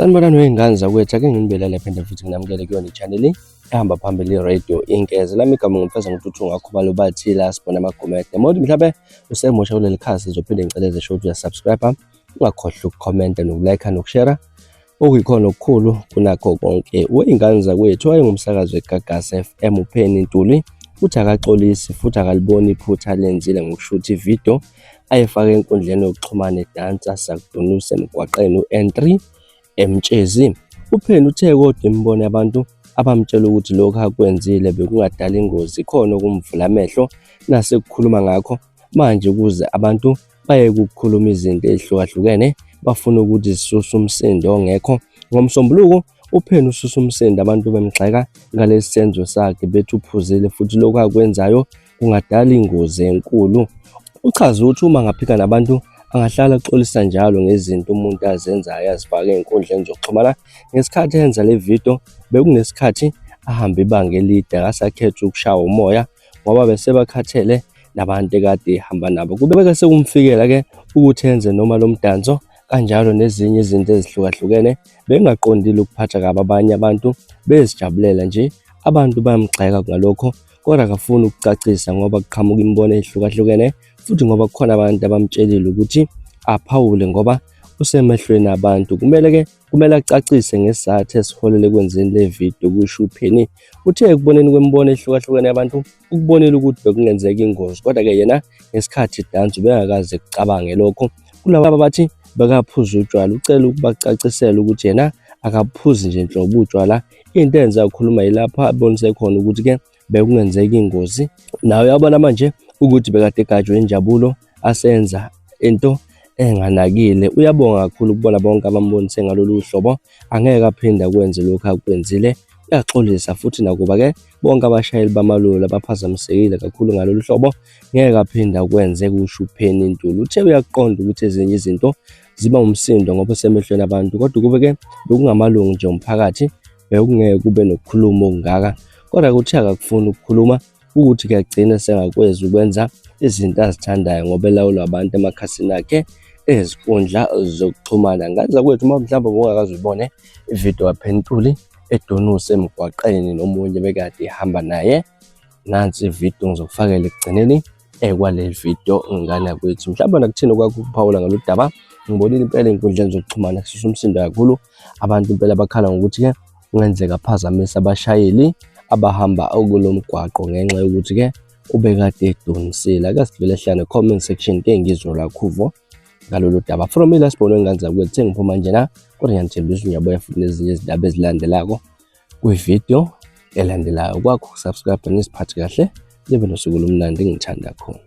Sanibonani wey'ngane zakwethu, ake nginibelele phinde futhi nginamukele kuyona i-channel ehamba phambili i-radio Inkeze. Lami igama ngumfeza ngintuthu ngakhubalo bathi la sibona amagumede. Modi mhlawumbe usemusha kuleli khasi ngizophinde ngicele zesho ukuthi uyasubscribe, ungakhohlwa ukukhomenta nokulike nokushare okuyikhona okukhulu kunakho konke. Wey'ngane zakwethu wayengumsakazi weGagasi FM uPenny Ntuli uthi akaxolisi futhi akaliboni iphutha alenzile ngokushutha ividiyo ayefake enkundleni yokuxhumana edansa sakudunusa emgwaqeni u-N3 eMtshezi. UPenny uthe kodwa imibono yabantu abamtshela ukuthi lokhu akwenzile bekungadala ingozi khona okumvula amehlo nasekukhuluma ngakho manje ukuze abantu bayeke ukukhuluma izinto ezihlukahlukene bafuna ukuthi zisuse umsindo ongekho. NgoMsombuluko uPenny ususe umsindo abantu bemgxeka ngalesi senzo sakhe bethi uphuzile futhi lokhu akwenzayo kungadala ingozi enkulu. Uchaze ukuthi uma angaphika nabantu angahlala axolisa njalo ngezinto umuntu azenzayo azifake ey'nkundleni zokuxhumana. Ngesikhathi enza le video bekunesikhathi ahambe ibanga elide akasakhetha ukushawa umoya ngoba besebakhathele nabantu ekade ehamba nabo. Kubeke sekumfikela ke ukuthi enze noma lo mdanso kanjalo nezinye izinto ezihlukahlukene bengaqondile ukuphatha kabi abanye abantu bezijabulela nje abantu bayamgxeka ngalokho kodwa akafuni ukucacisa ngoba kuqhamuka imibono ehlukahlukene futhi ngoba kukhona abantu abamtshelile ukuthi aphawule ngoba usemehlweni abantu. Kumele-ke kumele acacise ngesizathu esiholele ekwenzeni le video, kusho uPenny. Uthe ekuboneni kwemibono ehlukahlukene yabantu ukubonile ukuthi bekungenzeka ingozi, kodwa-ke yena ngesikhathi edansa ubengakaze kucabange lokho. Kulaba abathi bekaphuza utshwala, ucela ukubacacisela ukuthi yena akaphuzi nje nhlobo utshwala. Into enza akhuluma yilapho abonise khona ukuthi-ke bekungenzeka ingozi. Nawe uyabona manje ukuthi bekade egajwe injabulo asenza into enganakile. Uyabonga kakhulu kubona bonke abambonise ngalolu hlobo, angeke aphinde akwenze lokhu akwenzile. Uyaxolisa futhi nakuba-ke bonke abashayeli bamaloli abaphazamisekile kakhulu ngalolu hlobo, ngeke aphinde akwenze, kusho uPenny Ntuli. Uthe uyakuqonda ukuthi ezinye izinto ziba umsindo ngoba usemehlweni abantu, kodwa kube-ke bekungamalungu nje omphakathi bekungeke kube nokukhuluma okungaka. Kodwa kuthe akakufuni ukukhuluma ukuthi kuyagcina sengakwezi ukwenza izinto azithandayo ngoba elawulwa abantu emakhasini akhe ezinkundla zokuxhumana. Ngane zakwethu, uma mhlawumbe ubungakaze uyibone ividiyo kaPenny Ntuli edonuse emgwaqeni nomunye bekade ehamba naye, nansi ividiyo ngizokufakela ekugcineni kwale video ngane yakwethu. Mhlawumbe nakuthini okwakho ukuphawula ngalolu daba? Ngibonile impela ey'nkundleni zokuxhumana kususa umsindo kakhulu, abantu impela bakhala ngokuthi-ke kungenzeka aphazamisa abashayeli abahamba kulo mgwaqo ngenxa yokuthi-ke ubekade edonsile. Ake sidlule hlane comment section ke ngizwe lakho uvo ngalolu daba. From ila sibone ngane zakwethu, sengiphuma njena kodwa ngiyanithembisa ngiyabuya futhi nezinye izindaba ezilandelako kwividiyo elandelayo. Kwakho subscribe, nisiphathe kahle, nibe nosuku olumnandi, ngithanda khona.